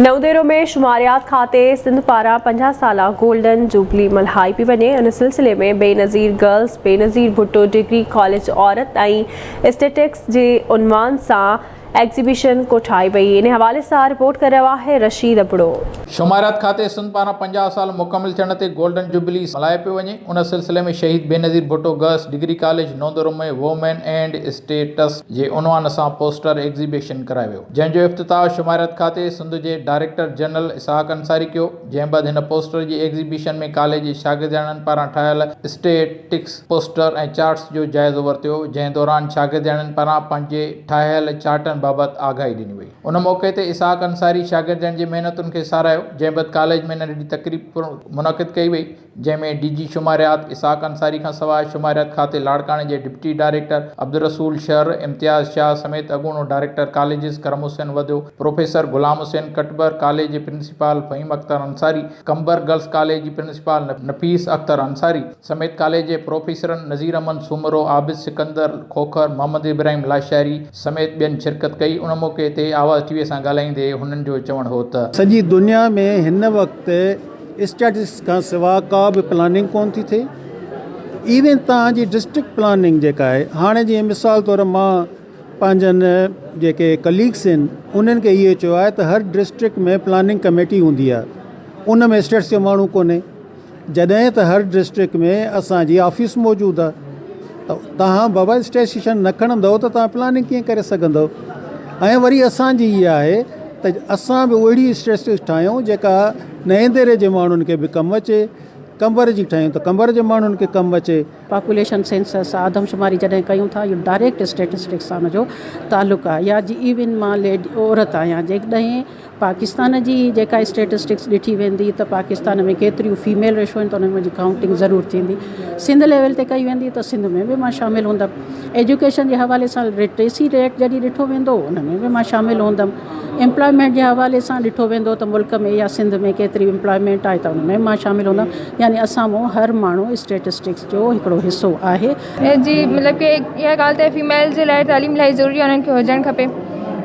نئون ديرو ۾ شماريات کاتي سنڌ پاران 50 سالا گولڊن جوبلي ملهائي پئي وڃي، ان سلسلي ۾ Benazir girls Benazir Bhutto degree college عورت ۽ اسٽيٽڪس جي عنوان سان ايگزيبيشن ڪوٺائي وئي، ان حوالي سان رپورٽ ڪري رهيو آهي رشيد ابڙو. شماريات کاتي سنڌ پاران 50 سال مڪمل ٿيڻ تي گولڊن جوبلي ملهائي پيو وڃي، ان سلسلي ۾ شهيد Benazir Bhutto girls degree college Naudero ۾ women and status جي عنوان سان پوسٽر ايگزيبيشن ڪرايو ويو. جنهن جو افتتاح شماريات کاتي سنڌ جي ڊائريڪٽر جنرل اسحاق انصاري ڪيو، جنهن بعد هن پوسٽر جي ايگزيبيشن ۾ ڪاليج جي شاگردياڻين پاران ٺاهيل اسٽيٽڪس پوسٽر ۽ چارٽس جو جائزو ورتو، جنهن دوران شاگردياڻين پاران پنهنجي ٺاهيل چارٽن بابت آگاهي ڏني وئي. ان موقعي تي اسحاق انصاري شاگردياڻين جي محنتن کي ساراهيو، جنهن بعد ڪاليج ۾ ننڍڙي تقريب پڻ منعقد ڪئي وئي. جنهن ۾ ڊي جي شماريات اسحاق انصاري کان سواء شماريات کاتي لاڙڪاڻي جي ڊپٽي ڊائريڪٽر عبدالرسول شر، امتياز شاهه سميت اڳوڻو director colleges Karam Hussain Wadhyo, professor Ghulam Hussain Katbar, college جي principal Faheem Akhtar Ansari, Qambar girls college جي پرنسپال نفيس اختر انصاري سميت ڪاليج جي پروفيسرن نذير احمد سومرو، عابد سڪندر کوکر، محمد ابراهيم لاشاري سميت ٻين شرڪت ڪئي، ان موقعي تي آواز ٽي وي سان ڳالهائيندي هنن جو چوڻ هو ته. سڄي دنيا ۾ هن وقت اسٽيٽسٽڪس کان سوا ڪا به پلاننگ ڪون ٿي ٿئي ايون توهان جي ڊسٽرڪٽ پلاننگ جيڪا آهي هاڻي جيئن مثال طور مان پنهنجن جيڪي ڪليگس آهن انهن کي اهو چيو آهي ته هر ڊسٽرڪٽ ۾ پلاننگ ڪميٽي هوندي آهي ان ۾ اسٽيٽس جو ماڻهو ڪونهي جڏهن ته هر ڊسٽرڪٽ ۾ اسانجي آفيس موجود آهي ته توهان بابا اسٽيٽسٽيشن نه کڻندو ته توهان پلاننگ ڪيئن ڪري سگهندو ۽ وري اسانجي اها آهي ته اسان به اهڙي اسٽيٽسٽڪس ٺاهيون جيڪا نئين ديري جي ماڻهن کي به ڪم اچي، قمبر جي ٺاهيون ته قمبر جي ماڻهن کي ڪم اچي. پاپوليشن سينسس آدمشماري جڏهن ڪيون ٿا اهو ڊائريڪٽ اسٽيٽسٽڪس سان ان جو تعلق آهي يا جي ايون مان ليڊي عورت آهيان جيڪڏهن پاڪستان جي جيڪا اسٽيٽسٽڪس ڏٺي ويندي ته پاڪستان ۾ ڪيتريون فيميل ريشو آهن ته ان ۾ منهنجي ڪائونٽنگ ضرور ٿيندي سنڌ ليول تي ڪئي ويندي ته سنڌ ۾ به مان شامل هوندم ايجوڪيشن جي حوالي سان لٽريسي ريٽ جڏهن ڏٺو ويندو ان ۾ به مان شامل هوندم ايمپلائمينٽ جي حوالي سان ڏٺو ويندو ته ملڪ ۾ يا سنڌ ۾ ڪيتري ايمپلائمينٽ آهي ته ان ۾ مان شامل هوندم يعني اسان مون هر ماڻهو اسٽيٽسٽڪس جو هڪڙو حصو آهي. جي مطلب ڪي اها ڳالهه ته فيميل جي لاء تعليم الاهي ضروري آهي انهن کي هجڻ کپي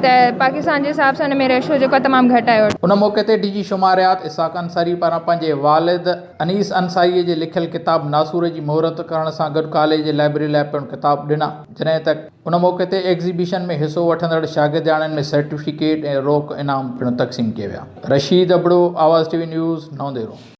ته پاڪستان جي حساب سان ان ۾ ريشو جيڪو آهي تمام گهٽ آهي. ان موقعي تي ڊي جي شماريات اسحاق انصاري پاران پنهنجي والد انيس انصاري جي لکيل ڪتاب ناسور جي مهورت ڪرڻ سان گڏ ڪاليج جي لائبريري لاء پڻ ڪتاب ڏنا جڏهن ته ان موقعي تي ايگزيبيشن ۾ حصو وٺندڙ شاگردياڻين ۾ سرٽيفڪيٽ ۽ روڪ انعام پڻ تقسيم ڪيا ويا. Rasheed Abro, Awaz T V news, Naudero.